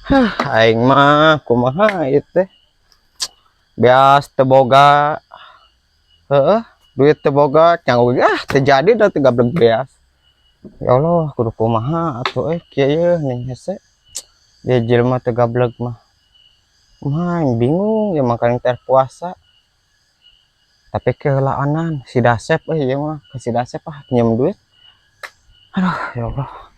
Hah, aing mah kumaha ieu teh. Beas teu boga. Heeh, duit teu boga, canggung ah teu jadi da teu gablek beas. Ya Allah, kudu kumaha atuh euy kieu yeuh ning hese. Dia jelema teu gablek mah. Kumaha aing bingung ya makanan teh puasa. Tapi kehelaanan si Dasep euy ieu mah, ke si Dasep ah pinjam duit. Aduh, ya Allah.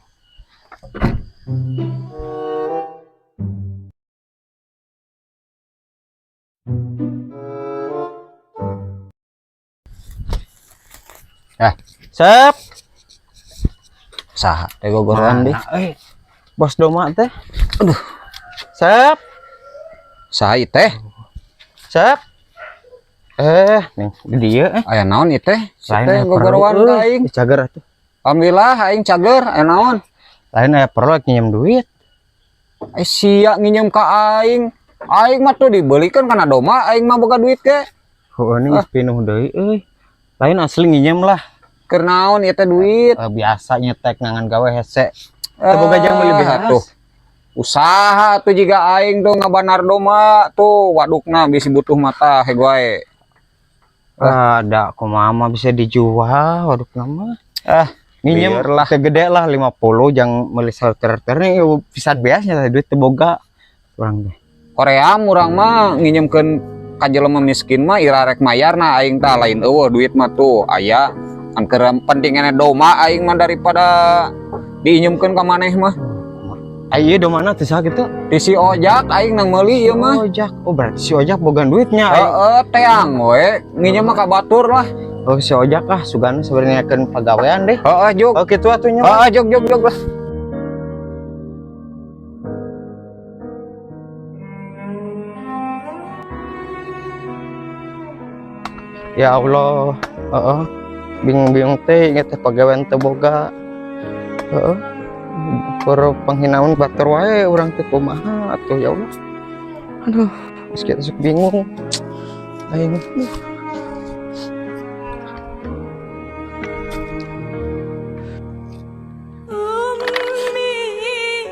Eh, Sep. Saha teh gogoroan di? Mana euy? Bos doma teh. Aduh. Sep, Saha ieu teh? sep. Eh, nih di dieu eh. Aya naon ieu teh? Si Lain teh aya gogoroan perlu, ka euy. aing. Ih, cager atuh. Alhamdulillah aing cager, aya naon? Lain aya perlu nginjem duit. Eh sia nginjem ka aing. Aing mah tuh dibelikeun kana doma, aing mah boga duit ge. Heueuh nih geus pinuh deui euy. Lain asli nginjem lah. Keur naon ieu teh duit? Eh, biasa nyetek ngangan gawe hese. Teu boga jang meuli beas. Tuh. Usaha tuh jiga aing tuh ngabanar doma tuh wadukna bisi butuh mata hego wae. Ada kumaha mah bisa dijual waduk nama. Ah, Nginjem biar lah. teu gede lah 50 jang meuli ter nih bisa beasnya duit teu boga. Urang teh. Korea urang mah nginjemkeun ka jelema miskin mah ira rek mayarna aing tah lain eueuh duit mah tuh aya kan keur penting ene doma aing mah daripada diinjemkeun ka maneh mah. Ah ieu domana teu saha kitu? Di si Ojak aing nang meuli ieu mah. Ojak. Oh berarti si Ojak boga duitnya. Aing. Heeh, teang we nginjem mah ka batur lah. Oh si Ojak ah sugana sebenarnya keun pagawean deh. Heeh, juk. Oh kitu atuh nya. Heeh, juk juk juk lah. Ya Allah, heeh. Bingung-bingung teh inget teh pagawean teu boga. Heeh. Keur panghinaun batur wae urang teh kumaha atuh ya Allah. Aduh, geus kieu sok bingung. Aing. أمي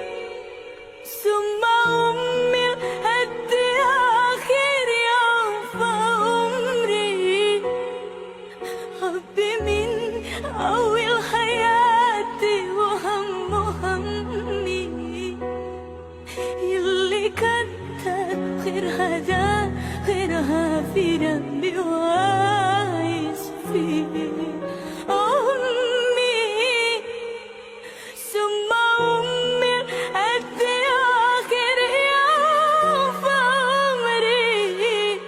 ثم أمي لحد آخر يوم في عمري حبي من أول حياتي وهم همي اللي كتر خيرها ده خيرها في دمي وعايش فيه أمي ثم أمي لحد آخر يوم في عمري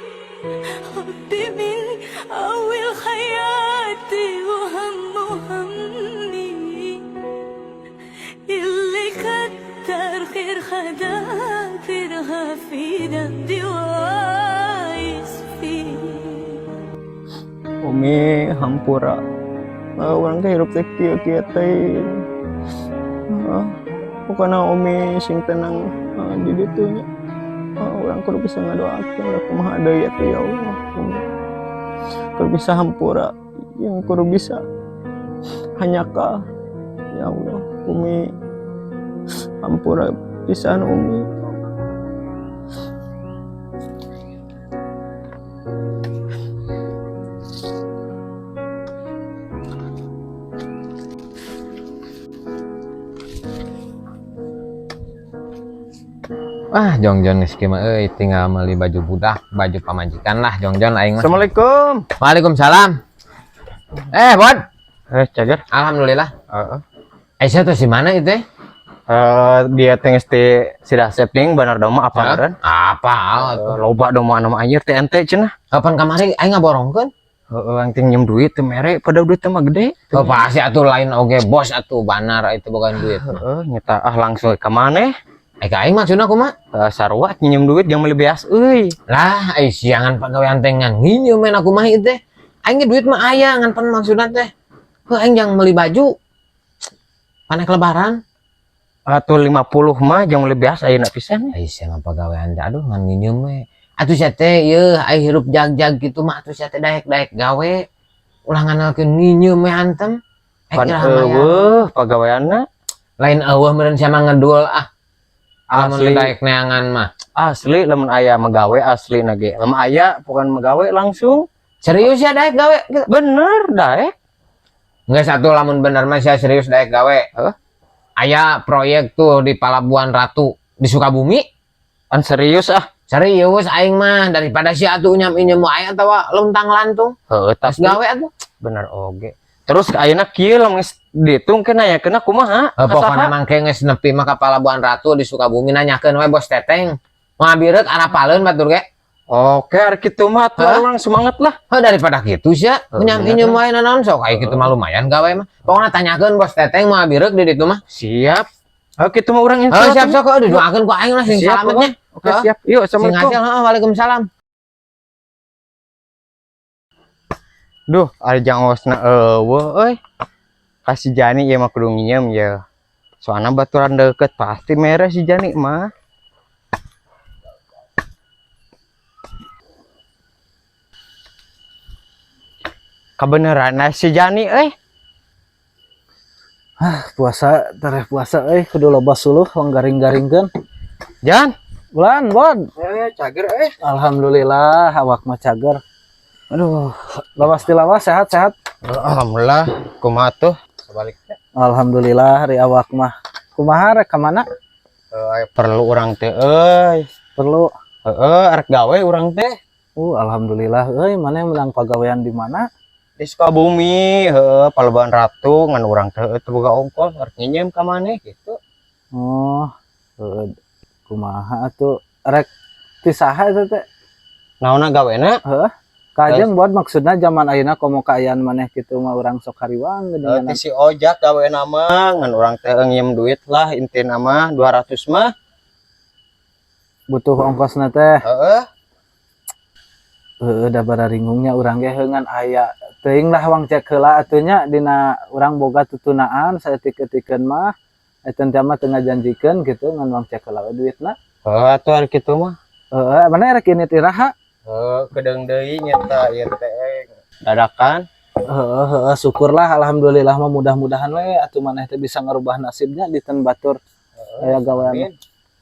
حبي من أول حياتي وهم همي اللي كتر خير خدا خيرها في دمي وعايش فيه. Umi hampura. Urang teh hirup teh kieu-kieu teh. Heeh. Pokona Umi sing tenang di ditu nya. Urang kudu bisa ngadoakeun da kumaha deui atuh ya Allah. Umi. Kudu bisa hampura yang kudu bisa hanyaka ya Allah. Umi hampura pisan Umi. Wah, jongjon geus kieu mah euy tinggal meuli baju budak, baju pamajikan lah jongjon aing mah. Assalamualaikum. Waalaikumsalam. Eh, Bod. Eh, cager. Alhamdulillah. Heeh. Eh, sia tuh si mana itu? Eh? Eh, dia teh geus ti si Dasep ning banar doma apa ngaran? Apa? Eh, loba doma nama anjir teh ente cenah. Kapan kamari aing ngaborongkeun? Heeh, ang ting njem duit teu mere pada duit teh mah gede. Oh, pasti atuh lain oge bos atuh banar itu bukan duit mah. Heeh, nyata ah langsung ka maneh. Eh, ka aing maksudna kumaha? Eh, sarua nginjem duit jang meuli beas euy. Lah, ai siangan pagawean teh ngan nginjem men aku mah ieu teh. Aing ge duit mah aya ngan pan maksudna teh. Heuh aing jang meuli baju. Panek lebaran. Atuh 50 mah jang meuli beas ayeuna pisan. Ai sia mah pagawean teh aduh ngan nginjem we. Atuh sia teh yeuh ai hirup jag-jag kitu mah atuh sia teh daek-daek gawe. Ulah nganalkeun nginjem we hantem. Eh Pan kira mayar. eueuh pagaweanna. Lain eueuh meureun sia mah ngedul ah. Lamun Asli. daek neangan mah. Asli lamun aya megawe asli nage. Lamun aya bukan megawe langsung. Serius ya daek gawe? Bener daek. Nggak satu lamun bener mah sia serius daek gawe. Hah? Aya proyek tuh di Palabuhan Ratu di Sukabumi. An serius ah. Serius aing mah daripada si atuh nyam injem wae atawa luntang lantung. Heeh, Pas tapi gawe atuh. Bener oge. Terus ayeuna kieu lamun geus ditung ke nanyakeun kumaha? Eh, pokokna Kasaha? mangke geus nepi mah ka Palabuhan Ratu di Sukabumi nanyakeun we bos Teteng. Moal bireuk arapaleun batur ge. Oke, ari kitu mah atuh Hah? urang semangat lah. Heuh daripada kitu sia, Heuh, nyam bener. injem wae nanaon sok aya kitu mah lumayan gawe mah. Pokokna tanyakeun bos Teteng moal bireuk di ditu mah. Siap. Oke, kitu mah urang Heuh insya siap sok heuh didoakeun ku aing lah sing Siap, salametnya. Oke, siap. Yuk, Sing assalamualaikum. hasil heuh waalaikumsalam. Duh, ari jangosna eueuh euy. Ka si Jani ieu mah kudu nginjem ye. Soalna baturan deket pasti mere si Jani mah. Kabeneran si Jani euy. Puasa tereh puasa euy kudu loba suluh wong garing-garingkeun. Jan. Bulan bon. Eh, cager euy. Alhamdulillah awak mah cager. Aduh, lawas tilawas sehat-sehat. Alhamdulillah, kumaha tuh? Sebaliknya. Alhamdulillah hari awak mah. Kumaha rek ka mana? Eh, perlu urang teh euy. Perlu. Heeh, arek gawe urang teh Alhamdulillah euy mana menang pagawean di mana? Di Sukabumi, heeh, Palabuhan Ratu ngan urang teh teu boga ongkos, arek nginjem ka maneh gitu. Oh, heueuh, kumaha atuh rek ti saha eta teh? Naonna gawena? Heuh. Kajeng buat maksudna zaman ayeuna komo kaayaan maneh kitu mah urang sok hariwang Heuh, geuningan. ti si Ojak gawena mah ngan urang teh nginjem duit lah intina mah 200 mah. Butuh ongkosna teh. Heeh. Heeh, da bararingungnya urang ge ngan aya teuing lah wang cek heula atuh nya dina urang boga tutunaan saeutik-eutikeun mah eta teh mah teu ngajanjikeun gitu ngan wang cek heula we duitna. Heeh, atuh ari kitu mah. Heeh, mana rek ini iraha? Heeh, kedeung deui nyata ieu teh dadakan. Heeh, heeh, syukurlah alhamdulillah mah mudah-mudahan we atuh maneh teh bisa ngerubah nasibnya di ten batur aya gawean. Amin.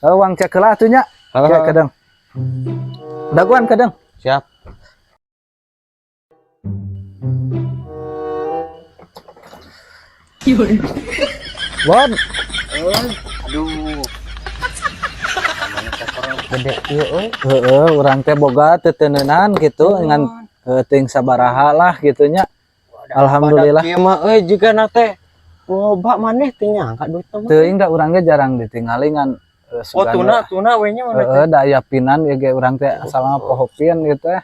Heuh, wang cek heula atuh nya. Heeh. Ke kedeung. Daguan kedeung. Siap. Bon, Aduh. Gede ieu euy. heeh, urang teh boga teteneunan gitu ngan teuing sabaraha lah gitu nya. Alhamdulillah. Ieu mah euy jigana teh loba maneh teu nyangka duit mah. Teuing da urang ge jarang ditingali ngan Oh, sugan tuna tuna we nya maneh teh. Heeh, da aya pinan ieu ge urang teh asalna pohopin gitu teh.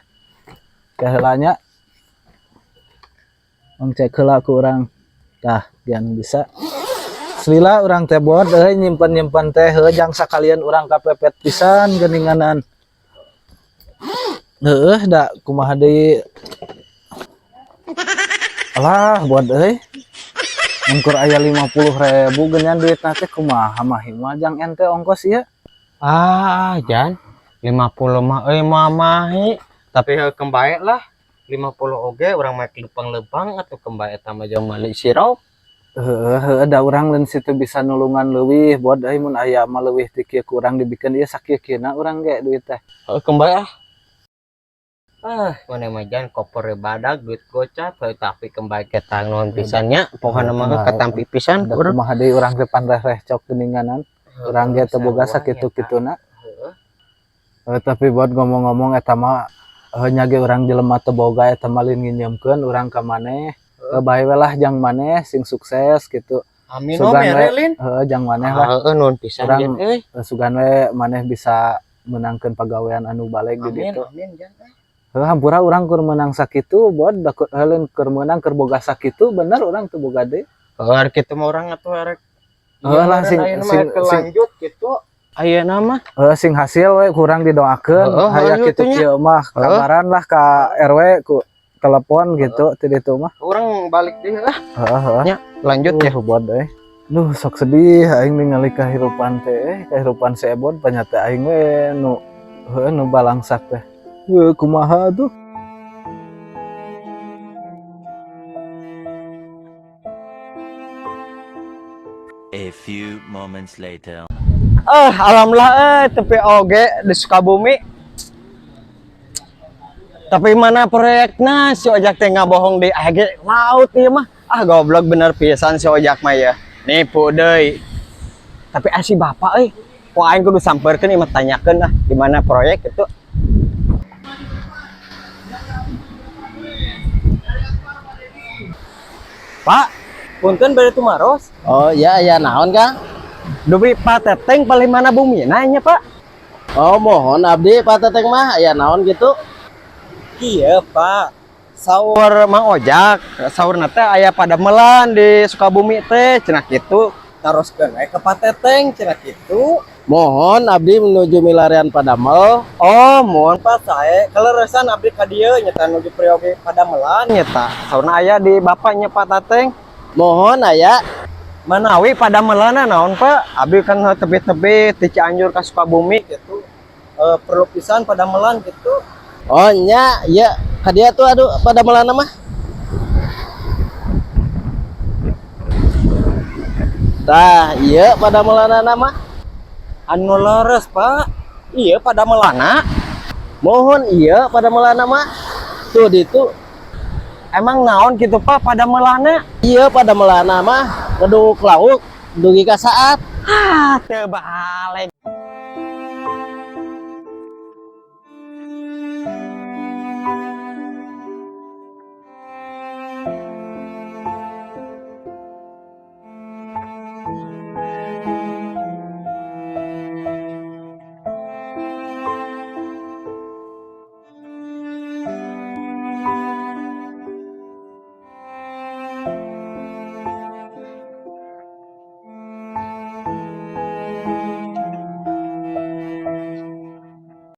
Heula nya. Wang cek heula ku urang. Tah, gian bisa. Selila urang teh bod euy nyimpen-nyimpen teh heuh jang sakalian urang kapepet pisan geuninganan. Heueuh da kumaha deui. Alah bod euy. Mun kur aya 50.000 geuningan duitna teh kumaha mah mah jang ente ongkos ieu. Ah, Jan. 50 mah euy mamahi. Tapi heuh kembae lah. 50 oge urang mah lempang-lempang atau kembae eta mah jeung meuli sirup. Heeh, heeh, da urang lain situ bisa nulungan leuwih bod euy mun aya mah leuwih ti kieu ku urang dibikeun ieu sakieu-kieuna urang ge duit teh. Heuh kembae ah. Ah, mana mah Jan koper badag duit gocap heuh tapi kembae ketang nuhun pisan nya. Pokona mah katampi pisan Da urang. kumaha deui urang teh panreh cok geuninganan. Urang ge teu boga sakitu-kituna. Heuh, tapi buat ngomong-ngomong eta mah heuh nya ge urang jelema teu boga eta mah lain nginjemkeun urang ka maneh. Heuh bae we lah jang maneh sing sukses gitu. Amin oh Sugan we mere lin. heuh jang maneh lah. Heeh nuhun pisan Urang Jan euy. Sugan we maneh bisa menangkeun pagawean anu baleg di Amin ditu. amin Jan. Heuh hampura urang keur meunang sakitu bod da heuleun keur meunang keur boga sakitu bener urang teu boga deui. Heuh ari kitu mah urang atuh arek. Heuh lah sing sing sing lanjut gitu. Ayeuna mah heuh sing hasil we kurang didoakeun Heeh, haya hayu kitu tuh nya. kieu mah kabaran lah ka RW ku telepon gitu ti ditu mah. Urang balik deui lah. Heeh heeh. Nya lanjut ya. Bod euy. Duh sok sedih aing ningali kahirupan teh, kahirupan si Ebon panyata aing we nu heuh nu balangsak teh. Heuh kumaha tuh? A few moments later. Eh, alhamdulillah tepi oge di Sukabumi. Tapi mana proyeknya si Ojak teh bohong di AG laut ieu mah. Ah, goblok bener pisan si Ojak mah ya. Nipu deui. Tapi ah, si bapak euy. Ku aing kudu samperkeun ieu mah, tanyakeun ah di mana proyek itu. Pak, punten bade tumaros. Oh iya iya, naon, Kang? Dupi Pak Teteng paling mana bumi nanya, Pak. Oh, muhun, abdi Pak Teteng mah, aya naon gitu? Iya, Pak. Saur Mang Ojak, saur teh aya padamelan di Sukabumi teh cenah kitu. Taroskeun we ke Pak Teteng cenah kitu. Muhun, abdi menuju milarian padamel. Oh, muhun, Pak, sae. Kaleresan abdi ka dieu nyata nuju peryogi padamelan nyata. Saurna aya di bapaknya Pak Teteng. Muhun, aya. Manawi padamelanna naon, Pak? Abdi kan tebi-tebi ti Cianjur ka Sukabumi gitu. Perlu pisan padamelan gitu. Oh nya, iya ka dieu tuh, aduh, padamelan mah. Tah, iya padamelanana mah. Anu leres, Pak. Iya padamelanna. Muhun, iya padamelanna mah. Tuh ditu. Emang naon gitu, Pak, padamelanna? Iya padamelanna mah ngeduk lauk dugi ka saat. Ah, teu balik.